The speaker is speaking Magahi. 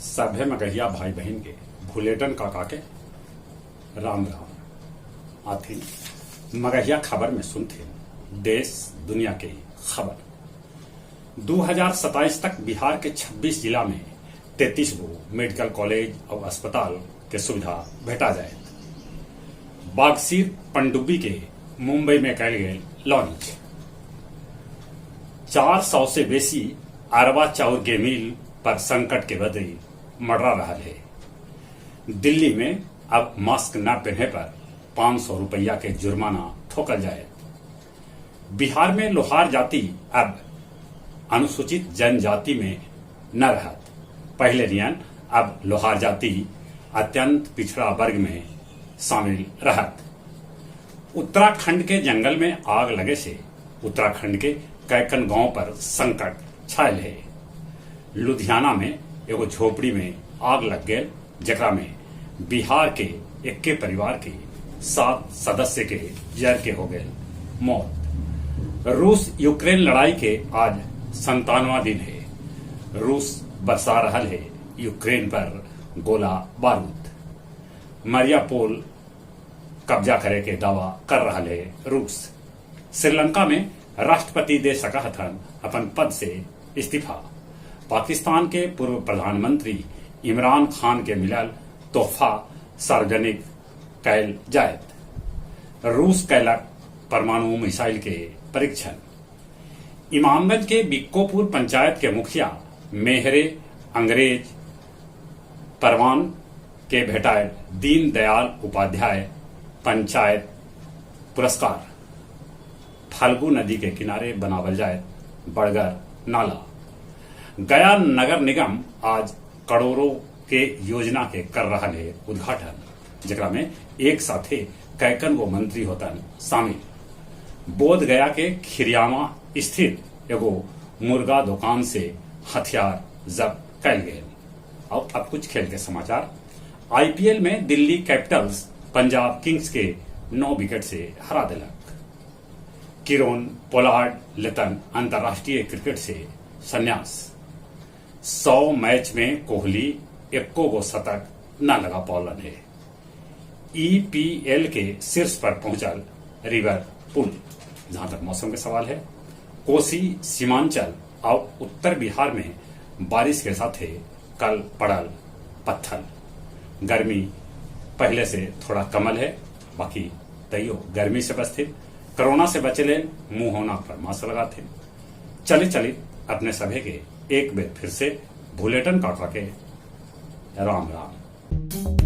सभे मगहिया भाई बहिन के भुलेटन काका के राम राम। आथिन मगहिया खबर में सुनथिन देश दुनिया के खबर। 2027 तक बिहार के 26 जिला में 33 गो मेडिकल कॉलेज और अस्पताल के सुविधा भेटा जाए। बागसीर पनडुब्बी के मुंबई में कैल गेल लॉन्च। 400 से बेसी अरवा चाउर के मिल पर संकट के बदली मडरा रहा है। दिल्ली में अब मास्क न पहने पर 500 रुपया के जुर्माना ठोकल जाए। बिहार में लोहार जाति अब अनुसूचित जनजाति में न रहत। पहले नियन अब लोहार जाति अत्यंत पिछड़ा वर्ग में शामिल रहत। उत्तराखंड के जंगल में आग लगे से उत्तराखंड के कैकन गांव पर संकट छायल है। लुधियाना में एगो झोपड़ी में आग लग गए, जकरा में बिहार के एक्के परिवार के 7 सदस्य के जर के हो गए मौत। रूस यूक्रेन लड़ाई के आज 57वां दिन है। रूस बरसा रहा है यूक्रेन पर गोला बारूद। मरियापोल कब्जा करे के दावा कर रहा है रूस। श्रीलंका में राष्ट्रपति दे सका हथन अपन पद से इस्तीफा। पाकिस्तान के पूर्व प्रधानमंत्री इमरान खान के मिलल तोहफा सार्वजनिक कैल जायत। रूस कैलक परमाणु मिसाइल के परीक्षण। इमामगंज के बिक्कोपुर पंचायत के मुखिया मेहरे अंग्रेज परवान के भेटाए दीनदयाल उपाध्याय पंचायत पुरस्कार। फल्गु नदी के किनारे बनावल जाए बड़गर नाला। गया नगर निगम आज करोड़ों के योजना के कर रहा है उद्घाटन, जकरा में एक साथे कैकन गो मंत्री होतन शामिल। बोध गया के खिरियामा स्थित एगो मुर्गा दुकान से हथियार जब्त कैल गए। और अब कुछ खेल के समाचार। आईपीएल में दिल्ली कैपिटल्स पंजाब किंग्स के 9 विकेट से हरा दिलक। किरोन पोलार्ड लेतन अंतर्राष्ट्रीय क्रिकेट से संन्यास। 100 मैच में कोहली एको गो शतक न लगा पौलन है। ईपीएल के शीर्ष पर पहुंचल रिवर पुल। जहां तक मौसम के सवाल है, कोसी, सीमांचल और उत्तर बिहार में बारिश के साथ कल पड़ल पत्थर। गर्मी पहले से थोड़ा कमल है, बाकी तैयो गर्मी से बचते, कोरोना से बचे ले मुंह होना पर मास्क लगाते। चले चले अपने सभे के एक बेर फिर से भुलेटन काका के राम राम।